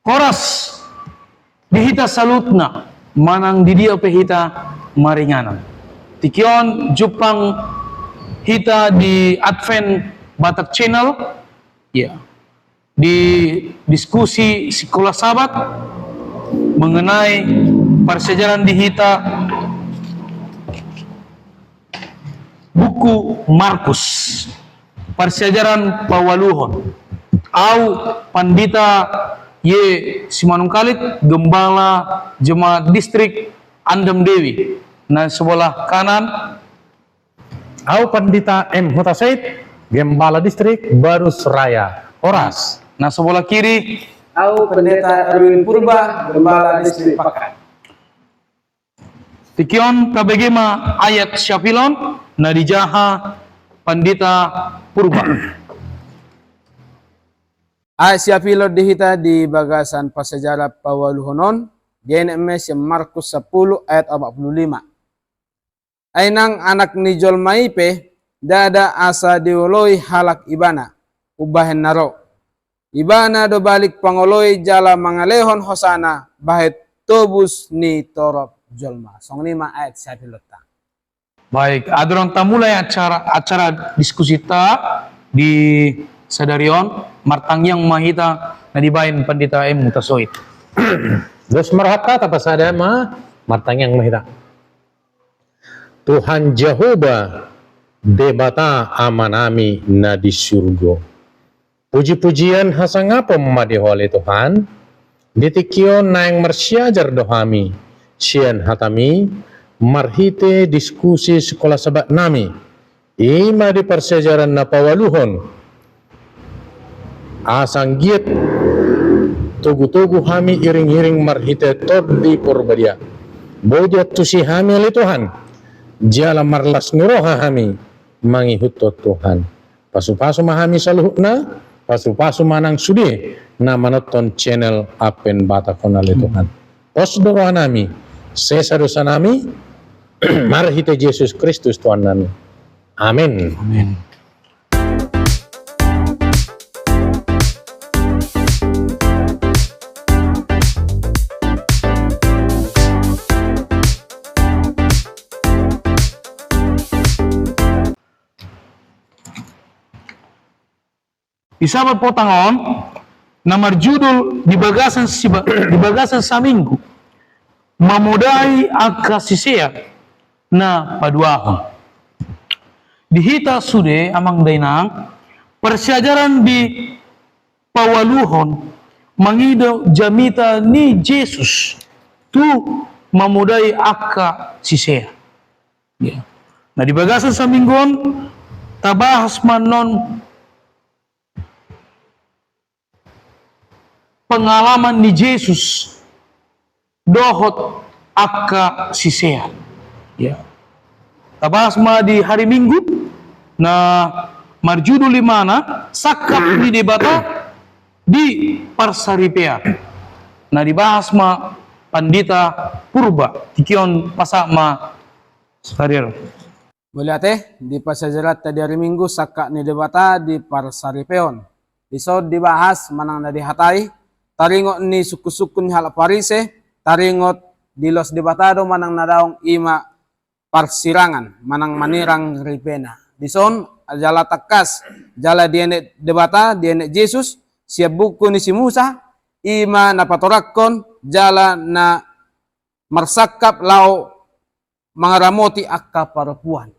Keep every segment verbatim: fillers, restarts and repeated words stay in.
Horas di hita saluhutna manang di dia pe hita maringanan. Tingki on jumpang hita di Advent Batak Channel, ya, di diskusi Sikola Sabat mengenai parsiajaran di hita buku Markus, parsiajaran paualuhon. Au Pandita Y Simanungkalit, Gembala Jemaat Distrik Andam Dewi. Na sebelah kanan. Au Pandita M Hutasoit, Gembala Distrik Barus Raya. Horas. Na sebelah kiri. Au Pandita Erwin Purba, Gembala Distrik Pakka. Tingki on tabege ma ayat siapilon na dijaha Pandita Purba. Ayat siapilon di hita di bagasan parsiajaran paualuhon on, dienet ma sian Markus sampulu ayat opat pulu lima. Ai nang Anak ni Jolma i pe, ndada asa dioloi halak Ibana umbahen na ro. Ibana do balik pangoloi jala mangalehon hosana bahen tobus ni torop jolma. Songon i ma ayat siapilonta. Baik, adong tamulai acara, acara diskusi ta di sadari on, martangiang ma hita na dibahen Pandita M Hutasoit. Dos ma rohanta, tapasada ma, martangiang ma hita. Tuhan Jahowa, Debata Amanami na di surgo. Puji-pujian hasangapon ma di Ho ale Tuhan, di tingki on naeng marsiajar do hami sian hataMi, marhite diskusi Sikola Sabatnami, i ma di parsiajaran na paualuhon. Asa anggiat togu-togu hami iring-iring marhite Tondi Porbadia. Boi diantusi hami ale Tuhan, jala marlas ni roha hami mangihuthon Tuhan. Pasu-pasu ma hami saluhutna, pasu-pasu ma nang sude na manonton channel Advent Batak on ale Tuhan. Pos do rohanami, sesa dosanami, marhite Jesus Kristus Tuhannami. Amen. Amen. Di Sabat potang on, na marjudul di bagasan siba-, di bagasan saminggu, mamodai angka sisean na paduahon. Di hita sude amang dainang, parsiajaran di paualuhon mangido jamita ni Jesus tu mamodai angka sisean. Ya. Na di bagasan saminggu on, tabahas ma annon pengalaman ni Jesus dohot angka sisean. Ya. Tabahas ma di hari Minggu, na marjudul imana, Sangkap ni Debata di Parsaripeon. Na dibahas ma Pandita Purba, tingki on pasahat ma Sariar. Mauliate, di parsiajaranta di ari Minggu, Sangkap ni Debata di Parsaripeon. Dison dibahas manang na dihatai, taringot ni sungkun-sungkun ni halak Parise, taringot diloas Debata do manang na daong, i ma parsirangan, manang manirang ripena. Dison, jala tangkas, jala dienet Debata, dienet Jesus, sian buku ni si Musa, i ma na patorangkon, jala na marsangkap laho mangaramoti angka parompuan.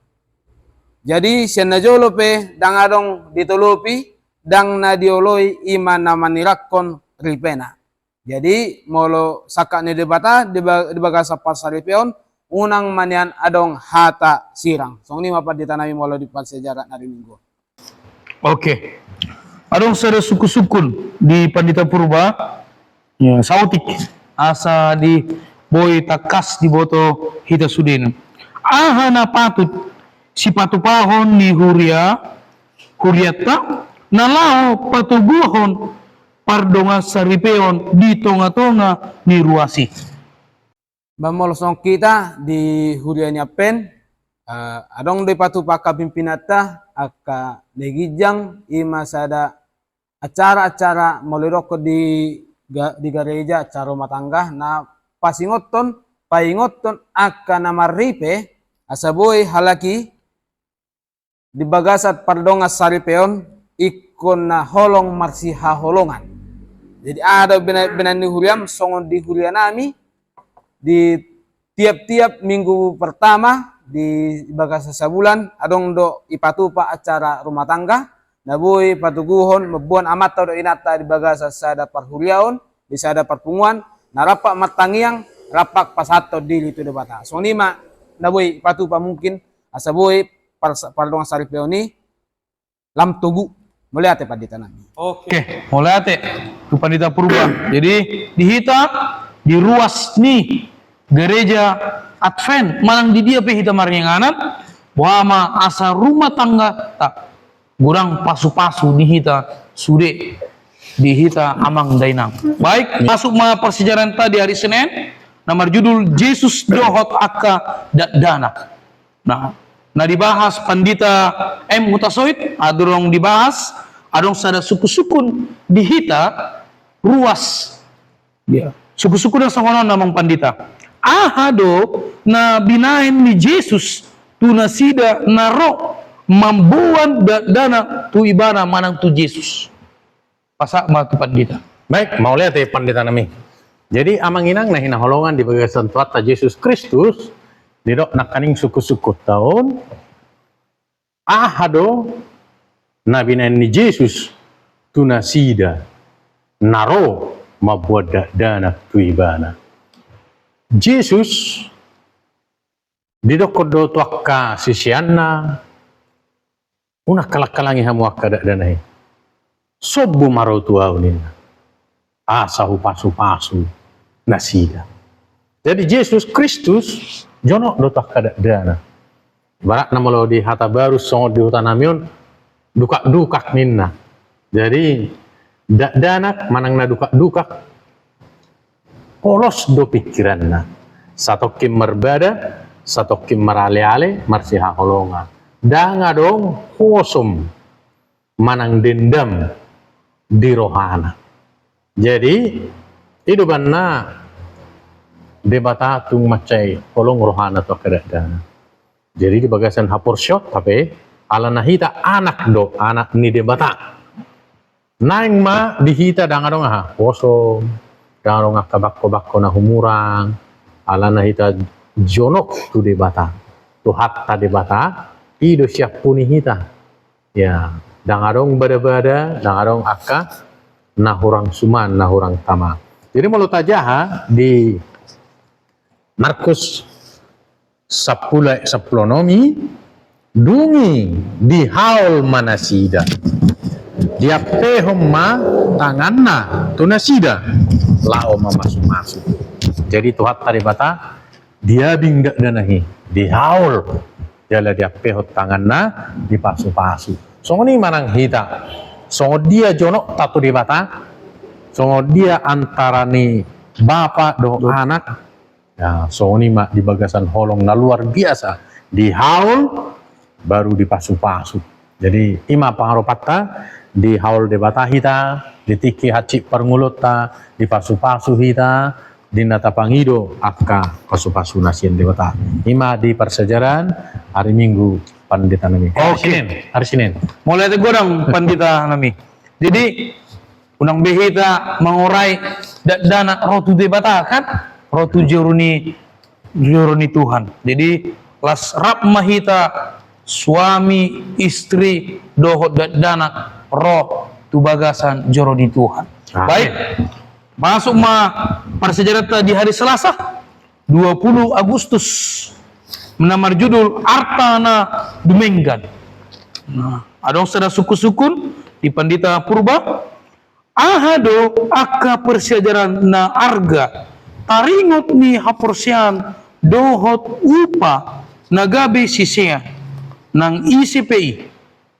Jadi, sian na jolo pe, ndang adong ditolopi, ndang na dioloi, i ma na manirangkon ripena. Jadi, molo Sangkap ni Debata di ba-, di bagasan Parsaripeon, unang ma nian adong hata sirang. Songon i ma panditanami molo di parsiajaran ari Minggu. Oke. Adong sada sungkun-sungkun di Pandita Purba. Ya, saotik. Asa di boi tangkas diboto hita sudena. Aha na patut sipatupahon ni huria, hurianta, na laho patoguhon pardongansaripeon di tonga-tonga ni ruas i? Ba molo songon hita di huria ni Advent, eh, adong do dipatupa angka pimpinanta, angka na ginjang, i ma sada acara-acara molo didokkon di ga-, di gareja acara rumah tangga na pasingothon, paingothon angka na marripe, asa boi halak i di bagasan pardongansaripeon ingkon na holong marsihaholongan. Jadi aha do bina-, binahen ni huriam songon di huria nami, di tiap-tiap minggu pertama di bagasan sabulan adong do ipatupa acara rumah tangga, na boi patoguhon mamboan amanta dohot inanta di bagasan sada parhuriaon, di sada parpunguan, na rampak martangiang, rampak pasahathon diri tu Debata. Songon i ma na boi ipatupa mungkin, asa boi par-, pardongansaripeon i lam togu. Mauliate pandita nami. Oke, mauliate tu pandita Purba. Jadi di hita, di ruas ni gareja Advent manang di dia pe hita maringanan, boha ma asa rumah tangga ta godang pasu-pasu di hita sude, di hita amang dainang. Baik, masuk ma parsiajaranta di hari Senin na marjudul Jesus dohot angka dakdanak. Nah, na dibahas pandita M Hutasoit, adong dibahas, adong sada sungkun-sungkun di hita ruas. Ya, sungkun-sungkun na songon on amang pandita. Aha do na binahen ni Jesus tu nasida na ro mamboan dakdanak tu ibana manang tu Jesus? Pasahat ma tu pandita. Baik, mauliate pandita nami. Jadi amang inang na hinaholongan di bagasan Tuhanta Jesus Kristus, didok nangkaning sungkun-sungkunta on, aha do na binahen ni Jesus tu nasida na ro mamboan dakdanak tu ibana? Jesus didokkon do tu angka siseanna, unang halang-halangi hamu angka dakdanak i. Sombu ma ro tu ahu ninna. Asa hupasu-pasu nasida. Jadi Jesus Kristus jonok do tu angka dakdanak. Ibaratna molo di hata baru songon di huta nami on, dukak-dukak ninna. Jadi dakdanak manang na dukak-dukak, polos do pikiranna. Satongkin marbada, satongkin marale-ale, marsihaholongan. Ndang adong hosom manang dendam di rohana. Jadi i do umbahen na Debata tung mansai holong rohana tu angka dakdanak. Jadi di bagasan haporseaon, hape alana hita anak do, anak ni Debata. Naeng ma di hita ndang adong aha, hosom, ndang adong angka bangko-bangko na humurang, alana hita jonok tu Debata. Tuhanta Debata, i do siampuni hita. Ya, ndang adong bada-bada, ndang adong angka na hurang suman, na hurang tama. Jadi molo tajaha di Markus sampulu ayat sampulu onom i, dung i dihaol ma nasida. Diampehon ma tanganna tu nasida, laho mamasu-masu. Jadi Tuhanta Debata, diabing dakdanak i, dihaol, jala diampehon tanganna, dipasu-pasu. Songon i manang hita, songon dia jonokta tu Debata, songon dia antara ni bapa dohot anak, ya, songon i ma di bagasan holong na luar biasa, dihaol, baru dipasu-pasu. Jadi i ma pangaropanta, dihaol Debata hita, di tingki hansit parngoluonta, dipasu-pasu hita, di na tapangido angka pasu-pasu na sian Debata. I ma di parsiajaran hari Minggu pandita nami. Hari Senin, hari Senin. Mauliate godang pandita nami. Jadi unang be hita mangorai dakdanak ro tu Debata kan, ro tu joro ni, joro ni Tuhan. Jadi las rap ma hita suami, istri, dohot dakdanak ro tu bagasan joro ni Tuhan. Amin. Baik, masuk ma parsiajaranta di hari Selasa, dua puluh Agustus, na marjudul Arta na Dumenggan. Nah, adong sada sungkun-sungkun di pandita Purba. Aha do angka parsiajaran na arga, taringot ni haporseaon dohot upa na gabe sisean, nang ise pe i,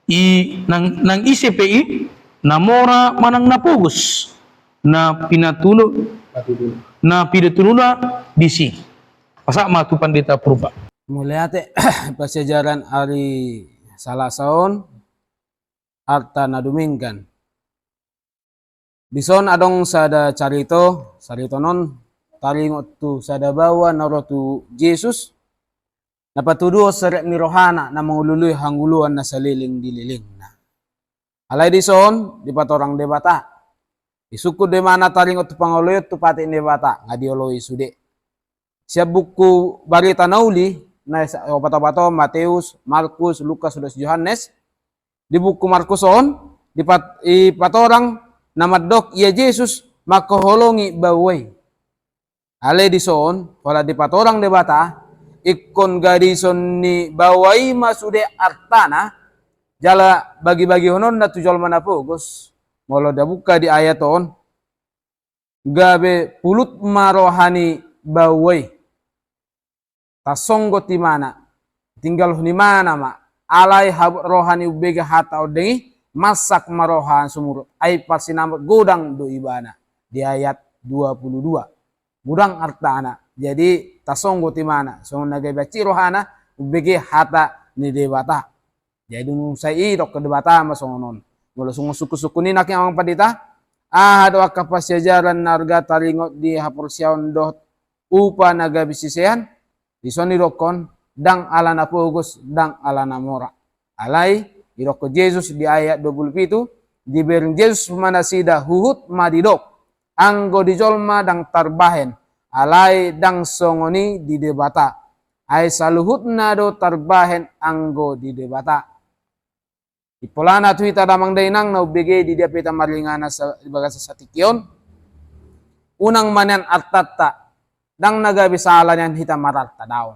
i, nang, nang ise pe i, na mora manang na pogos, na pinatudu, na pinatununa disi. Pasahat ma tu pandita Purba. Mauliate, parsiajaran ari Salasa on, Arta na Dumenggan. Dison adong sada carito, carito on taringot tu sada baoa na ro tu Jesus, na patuduhon serep ni rohana na mangulului hangoluan na saleleng di lelengna. Alai dison dipatorang Debata. Disungkun do imana taringot tu pangoloion tu patik ni Debata, nga dioloi sude. Sian buku Barita na Uli, na sa-, opat-opat on, Mateus, Markus, Lukas, dohot Johannes. Di buku Markus on, dipat-, dipatorang na mandok ia Jesus mangkaholongi baoa i. Alai dison, pola dipatorang Debata, ingkon gadison ni baoa i ma sude artana, jala bagi-bagihononna tu jolma na pogos. Molo dibuka di ayat on, gabe pulut ma roha ni baoa i. Tasonggot imana, tinggalhon imana ma, alai habot roha ni umbege hata ondeng i, marsak ma roha sumurut, ai parsinamot godang do ibana, di ayat dua puluh dua. Godang artana, jadi tasonggot imana, songon na gabe hansit rohana, umbege hata ni Debata. Jadi dung sai i didok Debata ma songon on. Molo songon sungkun-sungkun i nangkin amang pandita, aha do angka parsiajaran na arga taringot di haporseaon dohot upa na gabe sisean, dison didokkon, ndang ala na pogos, ndang ala na mora. Alai, didokkon Jesus di ayat dua puluh pitu, dibereng Jesus ma nasida huhut ma didok, anggo di jolma ndang tarbahen, alai ndang songon i di Debata. Ai saluhutna do tarbahen anggo di Debata. Impolana tu hita damang dainang na umbege di dia pe hita maringanan sa-, di bagasan satingki on. Unang ma nian artanta, ndang na gabe sala nian hita mararta, daong.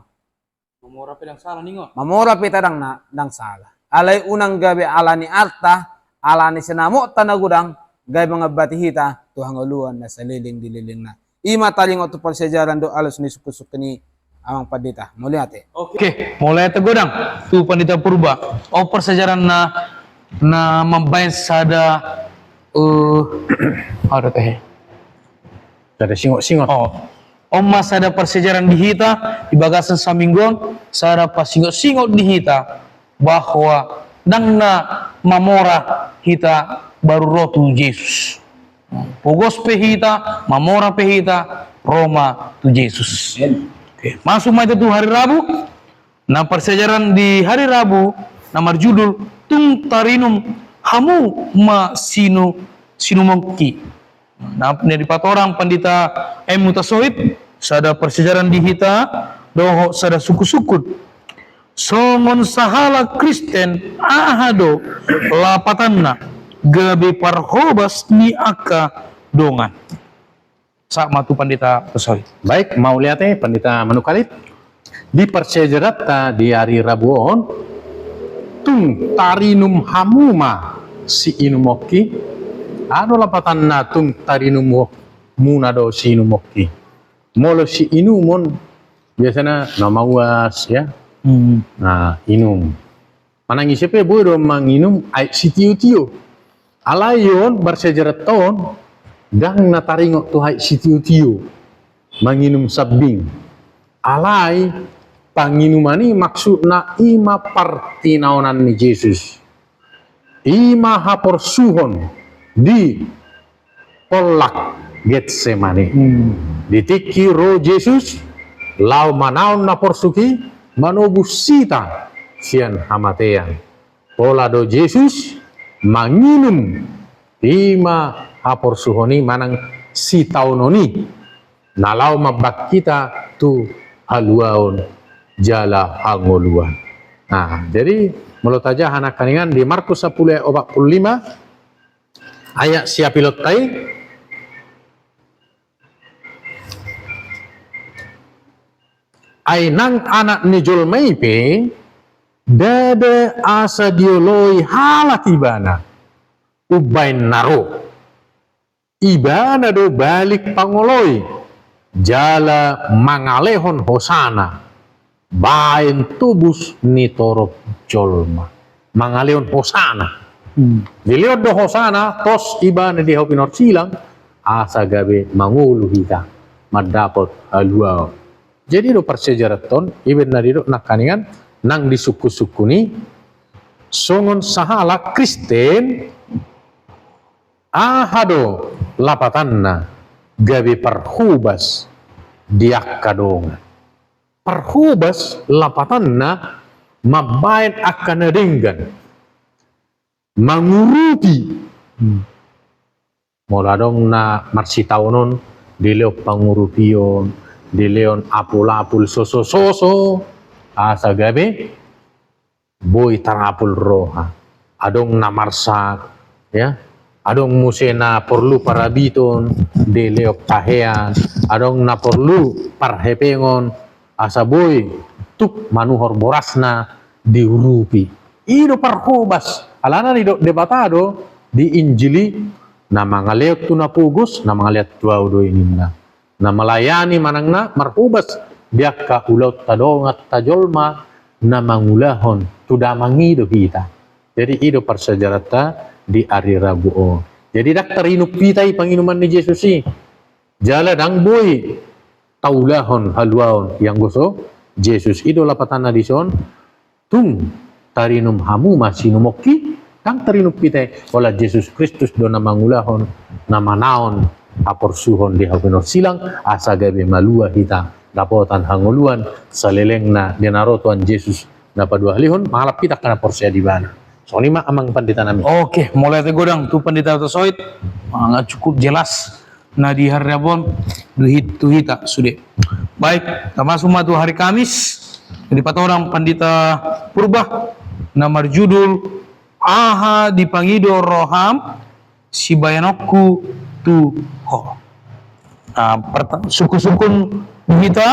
Mamora pe ndang sala ninna. Mamora pe hita ndang na, ndang sala. Alai unang gabe ala ni arta, ala ni sinamotta na godang, gabe mangambati hita tu hangoluan na saleleng di lelengna. I ma taringot tu parsiajaran dohot alus ni sungkun-sungkun i amang pandita. Mauliate. Oke, mauliate godang tu pandita Purba. O parsiajaran na, na mambaen sada, eh, aha do tahe? Sada singot-singot. Oh. On ma sada parsiajaran di hita, di bagasan saminggu on, sada parsingot-singot di hita, bahwa ndang na mamora hita baru ro tu Jesus. Pogos pe hita, mamora pe hita, ro ma tu Jesus. Amin. Oke, masuk ma hita tu hari Rabu. Na parsiajaran di hari Rabu na marjudul Tung tarinum hamu ma sinu-, sinumonki. Na, na dipatorang pandita M Hutasoit, sada parsiajaran di hita, dohot sada sungkun-sungkun. Songon sahalak Kristen, aha do lapatanna gabe parhobas ni angka dongan? Sahat ma tu pandita Hutasoit. Baik, mauliate pandita Manungkalit. Di parsiajaranta di ari Rabu on, tung tarinum hamu ma siinumonki. Aha do lapatanna tung tarinum ho-, muna do siinumonki? Molo siinumon, biasana na mauas, ya. Hmm. Na inum. Manang ise pe boi do manginum aek sitio-tio. Alai on, parsiajaranta on, ndang na taringot tu aek sitio-tio, manginum sambing. Alai, panginuman i maksudna i ma partinaonan ni Jesus. I ma haporsuhon di Pollak Getsemane. Hmm. Di tingki ro Jesus, laho manaon na porsuk i, manobus hita sian hamatean. Pola do Jesus manginum i ma haporsuhon i manang sitaonon i, na laho mambahen hita tu haluaon jala hangoluan. Nah, jadi molo tajaha nangkiningan di Markus sampulu ayat opat pulu lima, ayat siapilonta i, ai nang Anak ni jolma i pe, ndada asa dioloi halak ibana, umbaen na ro. Ibana do balik pangoloi, jala mangalehon hosana, baen tobus ni torop jolma. Mangalehon hosana. Hmm. Dilehon do hosana, tos ibana di hau pinorsilang, asa gabe mangolu hita, mandapot haluaon. Jadi do parsiajaranta on, i baen na didok nangkiningan, nang di sungkun-sungkun i, songon sahalak Kristen, aha do lapatanna gabe parhobas di angka dongan. Parhobas lapatanna mambaen angka na denggan, mangurupi. Hmm. Molo adong na marsitaonon, dilehon pangurupion, dilehon apul-apul, soso-soso, asa gabe boi tarapul roha. Adong na marsak, ya. Adong muse na porlu parabiton, dilehon pahean, adong na porlu parhepengon, asa boi tuk manuhor borasna diurupi. I do parhobas, alana didok Debata do di Injil i, na mangalehon tu na pogos, na mangalehon tu Ahu do i ninna. Na melayani manang na marhobas di angka ulaonta, donganta jolma na mangulahon tu damang i do hita. Jadi i do parsiajaranta di ari Rabu on. Jadi ndang tarinum hita i panginuman ni Jesus i. Jala ndang boi taulahon haluaon ianggo so Jesus. I do lapatanna dison. Tung tarinum hamu ma sinumongki, ndang tarinum hita i, holan Jesus Kristus do na mangulahon, na manaon haporsuhon di hau pinorsilang, asa gabe malua hita dapotan hangoluan salelengna di na ro Tuhan Jesus na paduahalihon, mangalap hita angka na porsea di Ibana. Songon i ma amang pandita nami. Oke, mauliate godang tu pandita na tasoit, sangat cukup jelas na di hari Rabu on, tu hit-, tu hita sude. Baik, tamasuk ma tu hari Kamis, dipatohon pandita Purba, na marjudul Aha Dipangido Roham Sibahenonku Tu Ho. Nah, perta-, sungkun-sungkun di hita.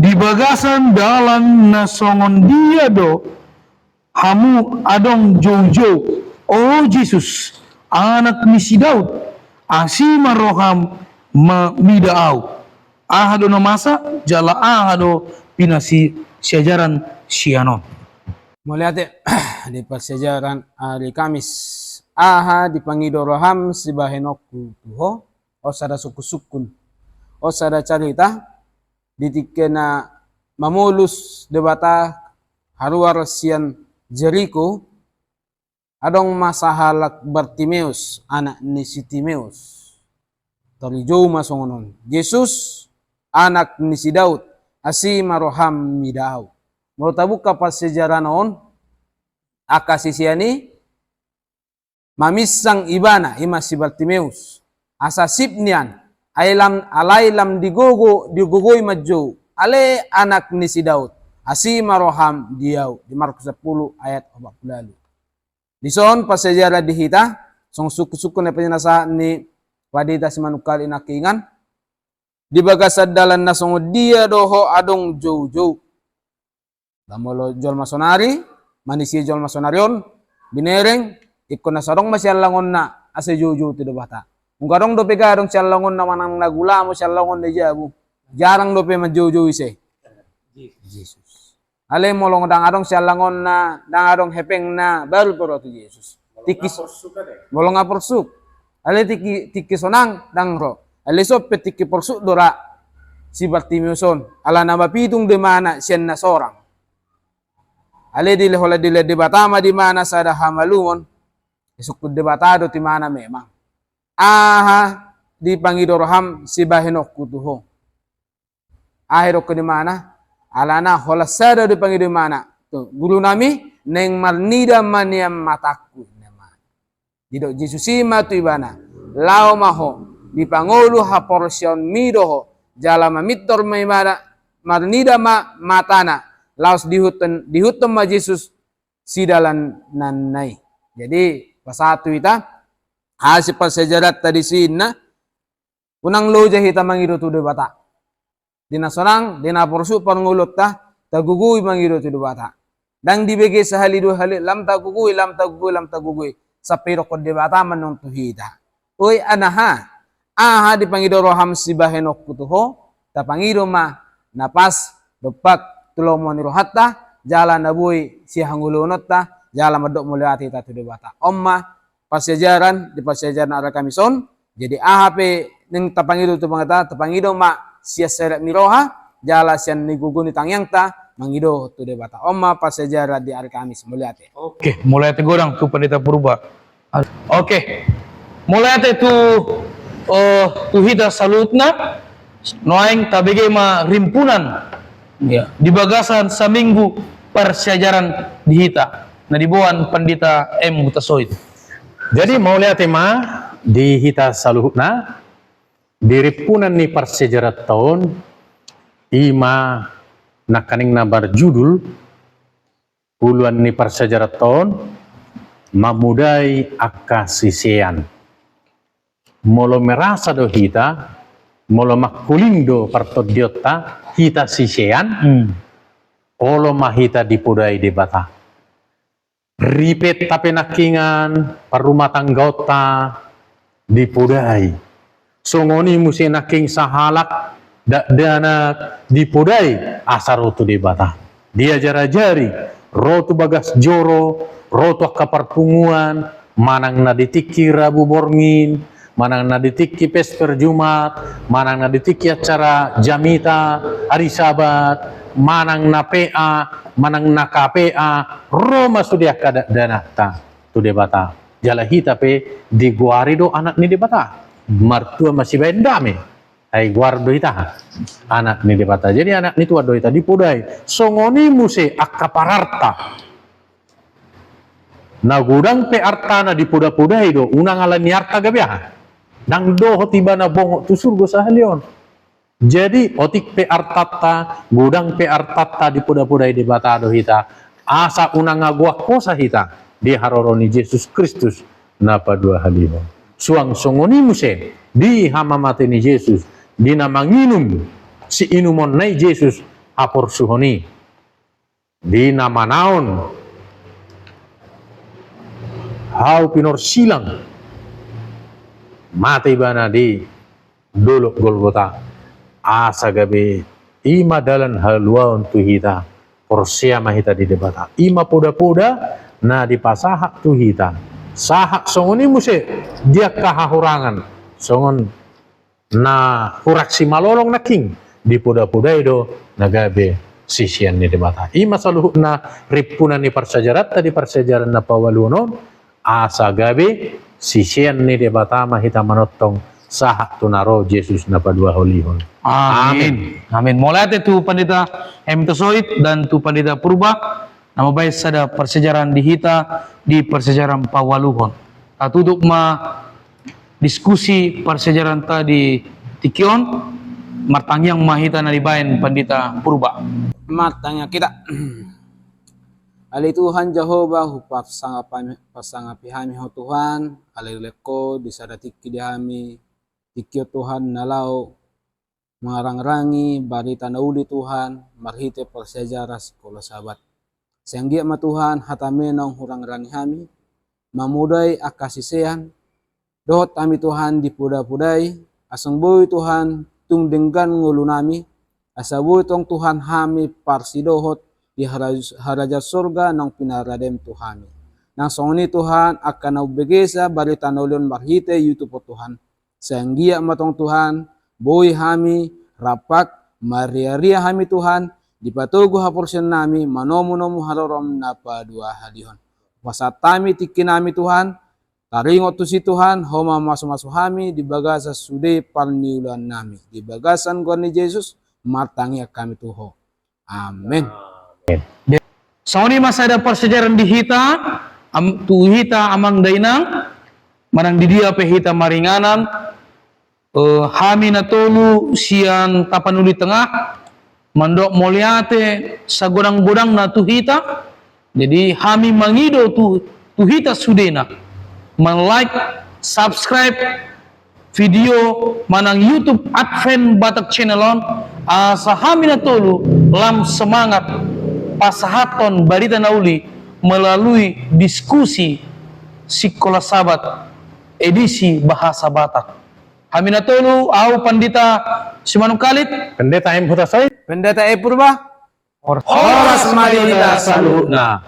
Di bagasan dalan na songon dia do hamu adong joujou, o Jesus, Anak ni si Daud, asi ma roham ma-, mida ahu. Aha do na masa, jala aha do pinasi-, siajaran sian on? Mauliate, di parsiajaran ari Kamis, Aha Dipangido Roham Sibahenonku Tu Ho, on sada sungkun-sungkun, on sada carita, di tingki na mamolus Debata haruar sian Jeriko, adong ma sahalak Bartimeus, anak ni si Timeus. Tarijou ma songon on: Jesus, Anak ni si Daud, asi ma roham mida ahu. Molo tabuka parsiajaran on, angka sisean i maminsang ibana, i ma si Bartimeus, asa sip nian, ai lam, alai lam digogo, digogoi manjou, ale Anak ni si Daud, asi ma roham di ahu, di Markus sampulu ayat opat pulu ualu. Dison parsiajaran di hita, songon sungkun-sungkun na pinasahat ni Pandita Simanungkalit Nangkiningan, di bagasan dalan na songon dia do ho adong joujou. Ba molo jolma sonari, manisia jolma sonari on, binereng, ingkon asa adong ma siallangonna asa joujou tu Debata. Nunga adong dope gadong siallangonna manang na gulamo siallangonna i jabu. Jarang dope manjoujou ise? Jesus. Ale molo ndang adong siallangonna, ndang adong hepengna, baru pe ro tu Jesus. Tingki, molo nga porsuk. Ale tingki, tingki sonang, ndang ro. Ale sope tingki porsuk do ra si Bartimeus on. Alana mapitung do imana sian na sorang. Ale dilehon, dilehon Debata ma di imana sada hamalumon. Disungkun Debata do tu imana memang. Aha dipangido roham sibahenonku tu ho? Aha didok di imana? Alana holan sada do dipangido imana. Tu, guru nami, naeng marnida ma nian matangku, ninna imana. Didok Jesus i ma tu ibana: Laho ma ho, dipangolu haporseaonmi do ho. Jala mamintor ma ibana, marnida ma matana. Laos diihuthon, diihuthon ma Jesus sidalananna i. Jadi, pasahat tu hita, hasil parsiajaranta disi, ninna, unang loja hita mangido tu Debata. Di na sonang, di na porsuk parngoluonta, tagogoi mangido tu Debata. Ndang dibege sahali dua hali, lam tagogoi, lam tagogoi, lam tagogoi. Sampe didokkon Debata ma annon tu hita: Oi anaha, aha dipangido roham sibahenonku tu ho? Tapangido ma na pas dompak tu lomo ni rohanta, jala na boi sihangoluhononta, jala mandok mauliate hita tu Debata. On ma parsiajaran di parsiajaran ari Kamis on. Jadi aha pe naeng tapangido tu Debata, tapangido ma sian serep ni roha, jala sian na gogo ni tangiangta, mangido tu Debata. On ma parsiajaran di ari Kamis. Mauliate. Oke, mauliate godang tu Pandita Purba. Oke, mauliate tu, eh, tu hita saluhutna. Nuaeng tabege ma rimpunan, ya, di bagasan saminggu parsiajaran di hita na diboan Pandita M Hutasoit. Jadi mauliate ma di hita saluhutna. Di rimpunan ni parsiajaranta on, i ma nangkaning na marjudul uluan ni parsiajaranta on, mamodai angka sisean. Molo merasa do hita, molo mangkuling do partondionta, hita sisean, hmm, olo ma hita dipodai Debata. Ripenta pe nangkingan parrumatanggaonta dipodai. Songon i muse nangkin sahalak dakdanak dipodai asa ro tu Debata. Diajar-ajari, ro tu bagas joro, ro tu angka parpunguan, manang na di tingki Rabu Borngin, manang na di tingki Vesper Jumat, manang na di tingki acara jamita, ari Sabat, manang na P A, manang na K P A, ro ma sude angka dakdanakta tu Debata. Jala hita pe digoari do anak ni Debata. Martua ma sibaen dame. Ai goar do hita anak ni Debata. Jadi anak ni Tuhan do hita dipodai. Songon i muse angka pararta. Na godang pe artana dipoda-podai do, unang ala ni arta gabe aha. Ndang dohot ibana bongot tu surgo sahali on. Jadi otik pe artanta, godang pe artanta dipoda-podai Debata do hita. Asa unang agoan hosa hita di haroro ni Jesus Kristus na paduahalihon. Suang songon i muse di hamamate ni Jesus, di na manginum siinumonna i Jesus haporsuhon i. Di na manaon hau pinorsilang, mate ibana di dolok Golgota. Asa gabe i ma dalan haluaon tu hita, porsea ma hita di Debata. I ma poda-poda na dipasahat tu hita. Sahat songon i muse di angka hahurangan, songon na hurang simalolong nangkin, dipoda-podai do na gabe sisean ni Debata. I ma saluhutna rimpunan ni parsiajaranta di parsiajaran na paualuhon on, asa gabe sisean ni Debata ma hita manongtong sahat tu na ro Jesus na paduahalihon. Amin. Amin. Amin. Mauliate tu Pandita M Hutasoit dan tu Pandita Purba. Na mambaen sada parsiajaran di hita di parsiajaran paualuhon. Tatutup ma diskusi parsiajaranta di tingki on, martangiang ma hita na dibaen Pandita Purba. Martangiang hita. Ale Tuhan Jahowa, hupasangapi hami Ho Tuhan, ale lelengko di sada tingki di hami, tingki on Tuhan na laho mangarangrangi barita na uli Tuhan, marhite parsiajaran sikola Sabat. Sai anggiat ma Tuhan, hataMi naung hurangrangi hami, mamodai angka sisean, dohot hami Tuhan dipoda-podai, asa boi Tuhan tung denggan ngolunami, asa boi tong Tuhan hami parsidohot di hara-, harajaon sorga naung pinaradeM tu hami. Nang songon i Tuhan, angka na umbegesa barita na uli on marhite YouTube on Tuhan, sai anggiat ma tong Tuhan, boi hami rap mariaria hami Tuhan, dipatogu haporseaonnami manomunomu haroroM na paduahalihon. Pasahat hami tingkinami Tuhan, taringot tusi Tuhan, Ho ma mamasumasu hami di bagasan sude parniulaannami. Di bagasan goar ni Jesus, martangiang hami tu Ho. Amen. Songon i ma sada parsiajaran di hita, am-, tu hita amang dainang, manang di dia pe hita maringanan, eh, hami na tolu sian Tapanuli Tengah, mandok mauliate sagodang-godangna tu hita. Jadi hami mangido tu, tu hita sudena, man-like, subscribe video manang YouTube Advent Batak Channel on, asa hami na tolu lam semangat pasahathon barita na uli melalui diskusi sikola Sabat edisi bahasa Batak. Hami na tolu, ahu Pandita Simanungkalit, Pendeta M Hutasoit, Pendeta E Purba. Horas ma di hita saluhutna.